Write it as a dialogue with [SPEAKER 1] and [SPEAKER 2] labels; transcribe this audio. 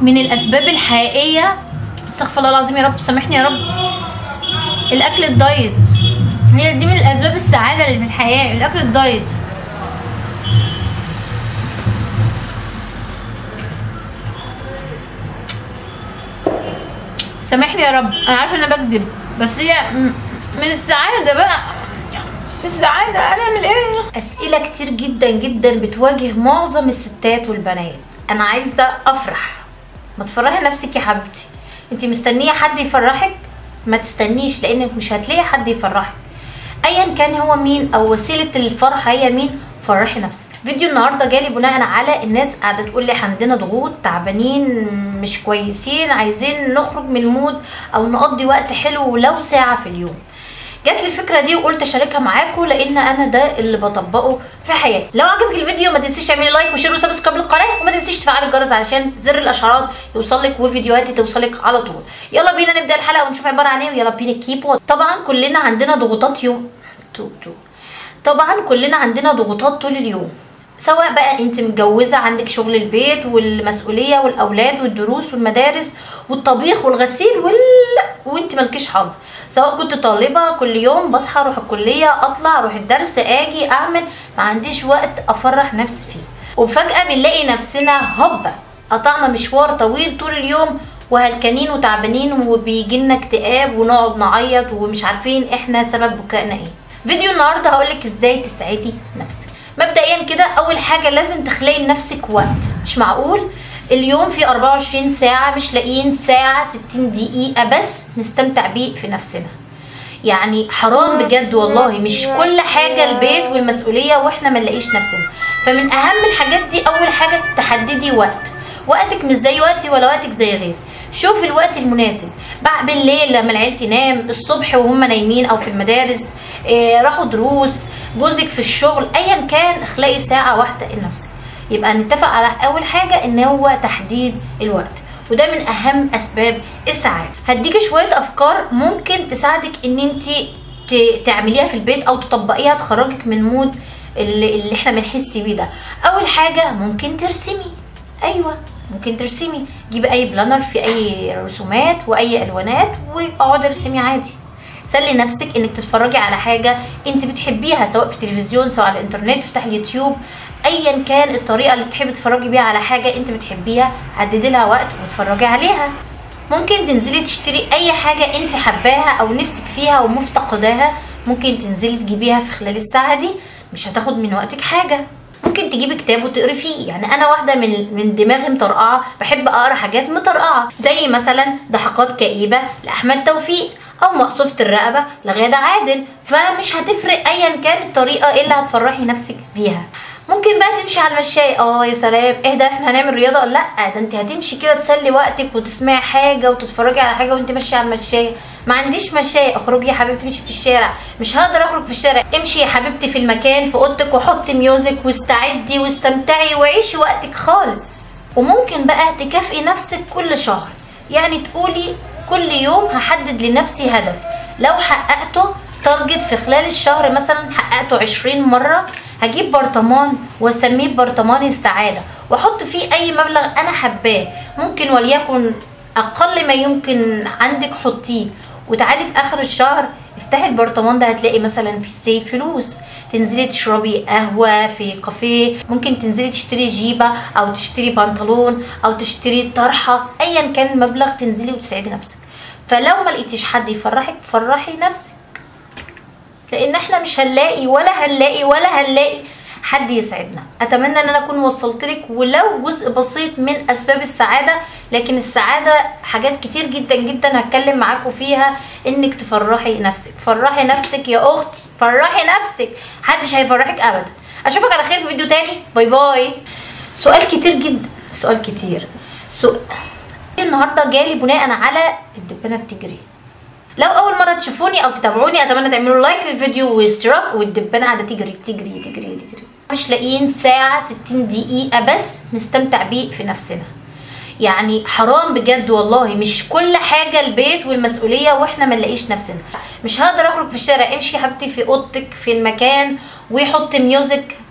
[SPEAKER 1] من الاسباب الحقيقية، استغفر الله العظيم يا رب سامحني يا رب، الاكل ال diet هي دي من الاسباب السعادة اللي في الحياة، الاكل ال diet. سامحني يا رب، انا عارفه ان انا بكذب، بس هي من السعادة بقى، السعادة انا اعمل ايه؟ اسئلة كتير جدا جدا بتواجه معظم الستات والبنات. انا عايزه افرح. ما تفرحي نفسك يا حبيبتي، انت مستنيه حد يفرحك؟ ما تستنيش، لانك مش هتلاقي حد يفرحك ايا كان هو مين او وسيلة الفرحة هي مين. فرحي نفسك. فيديو النهارده جالي بناء على الناس قاعدة تقول لي عندنا ضغوط، تعبانين، مش كويسين، عايزين نخرج من ال mood او نقضي وقت حلو ولو ساعة في اليوم. جات لي الفكرة دي وقلت اشاركها معاكم لان انا ده اللي بطبقه في حياتي. لو عجبك الفيديو ما تنسيش تعملي like و share و subscribe للقناة، وما تنسيش تفعلي الجرس علشان زر الاشعارات يوصلك وفيديوهاتي توصلك على طول. يلا بينا نبدا الحلقة ونشوف عبارة عن ايه، ويلا بينا keyboard. طبعا كلنا عندنا ضغوطات يوم تو تو طبعا كلنا عندنا ضغوطات طول اليوم، سواء بقى انت متجوزة عندك شغل البيت والمسؤولية والاولاد والدروس والمدارس والطبيخ والغسيل وانت مالكيش حظ، سواء كنت طالبه كل يوم بصحى اروح الكلية، اطلع اروح الدرس، اجي اعمل، ما عنديش وقت افرح نفسي فيه. وفجاة بنلاقي نفسنا هوبا قطعنا مشوار طويل طول اليوم وهلكانين وتعبانين، وبيجيلنا اكتئاب ونقعد نعيط ومش عارفين احنا سبب بكائنا ايه. فيديو النهارده هقولك ازاي تسعدي نفسك. مبدئيا كده اول حاجة لازم تخلقي لنفسك وقت. مش معقول اليوم في 24 ساعة مش لاقيين ساعة 60 دقيقة بس نستمتع بيه في نفسنا. يعني حرام بجد والله، مش كل حاجة البيت والمسؤولية واحنا ما نلاقيش نفسنا. فمن اهم الحاجات دي اول حاجة تحددي وقت. وقتك مش زي وقتي ولا وقتك زي غيري. شوفي الوقت المناسب، بقى بالليل لما العيل تنام، الصبح وهم نايمين او في المدارس، راحوا دروس، جوزك في الشغل، ايا كان اخلقي ساعة واحدة لنفسك. يبقى نتفق على اول حاجة ان هو تحديد الوقت، وده من اهم اسباب السعادة. هديكي شوية افكار ممكن تساعدك ان انت تعمليها في البيت او تطبقيها تخرجك من mood اللي احنا بنحس بيه ده. اول حاجة ممكن ترسمي. ايوه ممكن ترسمي، جيبي اي planner في اي رسومات واي الوانات واقعدي ارسمي عادي. سلي نفسك انك تتفرجي على حاجة انت بتحبيها، سواء في التلفزيون سواء على الانترنت، افتحي اليوتيوب، ايا كان الطريقة اللي بتحبي تتفرجي بيها على حاجة انت بتحبيها حددي لها وقت وتتفرجي عليها. ممكن تنزلي تشتري اي حاجة انت حباها او نفسك فيها ومفتقداها، ممكن تنزلي تجيبيها في خلال الساعة دي، مش هتاخد من وقتك حاجة. ممكن تجيبي كتاب وتقري فيه. يعني انا واحدة من دماغي مطرقعه، بحب اقرا حاجات مطرقعه، زي مثلا ضحكات كئيبة لاحمد توفيق او مقصوفه الرقبة لغاده عادل. فمش هتفرق ايا كان الطريقة اللي هتفرحي نفسك بيها. ممكن بقى تمشي على المشاية. يا سلام، ايه ده احنا هنعمل رياضة؟ لا ده انت هتمشي كده تسلي وقتك وتسمعي حاجة وتتفرجي على حاجة وانت ماشية على المشايه. ما عنديش مشايه، اخرجي يا حبيبتي امشي في الشارع. مش هقدر اخرج في الشارع، امشي يا حبيبتي في المكان في اوضتك وحطي music واستعدي واستمتعي وعيشي وقتك خالص. وممكن بقى تكافئي نفسك كل شهر، يعني تقولي كل يوم هحدد لنفسي هدف، لو حققته target في خلال الشهر مثلا حققته 20 مرة، هجيب برطمان واسميه برطمان السعادة واحط فيه اي مبلغ انا حباه، ممكن وليكن اقل ما يمكن عندك حطيه، وتعالي في اخر الشهر افتحي البرطمان ده هتلاقي مثلا في سي فلوس، تنزلي تشربي قهوة في كافيه، ممكن تنزلي تشتري جيبه او تشتري بنطلون او تشتري طرحه، ايا كان المبلغ تنزلي وتسعدي نفسك. فلو ما لقيتيش حد يفرحك فرحي نفسك، لان احنا مش هنلاقي ولا هنلاقي ولا هنلاقي حد يسعدنا. اتمنى ان انا اكون وصلت لك ولو جزء بسيط من اسباب السعادة، لكن السعادة حاجات كتير جدا جدا هتكلم معاكم فيها. انك تفرحي نفسك، فرحي نفسك يا اختي، فرحي نفسك، محدش هيفرحك ابدا. اشوفك على خير في فيديو تاني، bye bye. سؤال كتير جدا، سؤال كتير، سؤال النهارده جالي بناء على الدبانه بتجري. لو اول مرة تشوفوني او تتابعوني اتمنى تعملوا like للفيديو واشتراك. والدبانه قاعدة تجري تجري تجري تجري. مش لاقيين ساعة 60 دقيقة بس نستمتع بيه في نفسنا. يعني حرام بجد والله، مش كل حاجة البيت والمسؤولية واحنا ما نلاقيش نفسنا. مش هقدر اخرج في الشارع، امشي يا حبيبتي في اوضتك في المكان وحطي music.